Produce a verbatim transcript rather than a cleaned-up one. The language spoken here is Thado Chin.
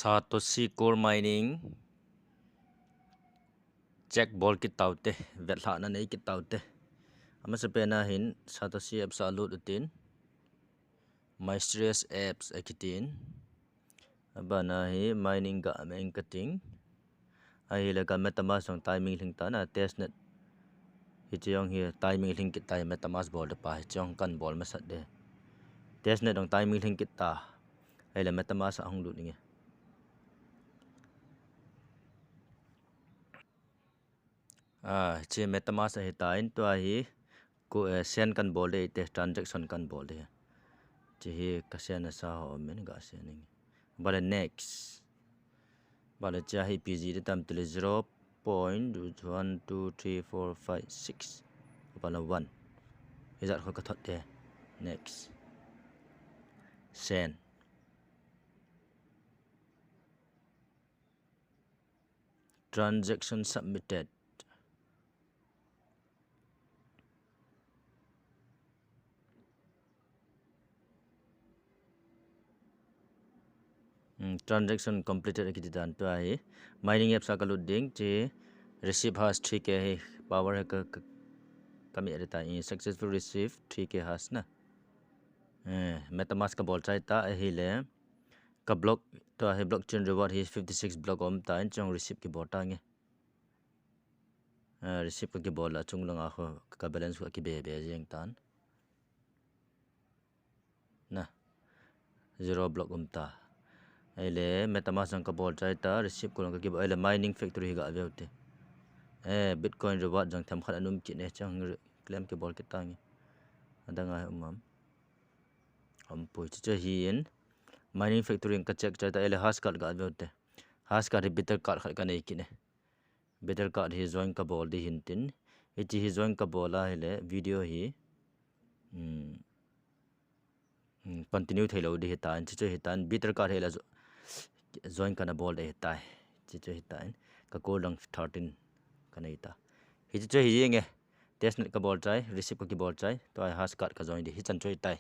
Satoshi Gold Mining check bol kit taute, vetlhahna nei kit taute. Amasapen a hin Satoshi apps a lut utin, Mysterious Apps akitin. Abana hi mining ga meng kating. Ahile ka MetaMask jong timing lhing tan a, testnet. Hiche jong hi timing lhing kit ta hi, MetaMask bol de pa hiche jong kan bol masat de. Testnet jong timing lhing kit ta. Ahile MetaMask a hung lut inge. Ah, hiche MetaMask ahitan, tua hi ko, eh, send kan bol de, ite transaction kan bol de. Hiche hi ka send asa ho min ga send inge. Bale next. Bale hiche hi P G de tam tile zero point one, two, three, four, five, six. Bale one. Hijat kho ka thot de. Next. Send. Transaction submitted. Hmm, transaction completed akiti tan tua hi. Mining apps a ka lut ding, hiche receive hash three K hi power hi ka, ka, ka mi ade ta hi, successful receive three K hash na. Eh, MetaMask ka bol chai ta ahile. Ka block, tua hi blockchain reward hi fifty six block um tan, hiche jong receive kibol tange. Ah, receive ka kibol a chung langa kho ka balance kho kibe be jeng tan. Na. Zero block um ta. Ahile MetaMask jong ka bol chai ta, receive ko jong ka kibol, ahile mining factory hi ga veu te. Eh, Bitcoin reward jong themkhat ana um kit e, hiche jong claim kibol kit tange. Adang a um am. Aum poi, hiche hi in. Mining factory ka check chai ta, ahile hash card ga veu te. Hash card hi bitter card khat ka nei kit e. Bitter card hi join ka bol di hin tin. Hiche hi join ka bol ahile video hi. Hmm. Hmm, continue thei lou di hitan, hiche chu hitan, bitter card hi la jo-, join kana bol de hitai. Hiche chu hitan, ka call dang thirteen ka nei ta. Hiche chu hi jeng e, testnet ka bol chai, receive ka kibol chai, tua hash card ka join di, hichan chu hitai.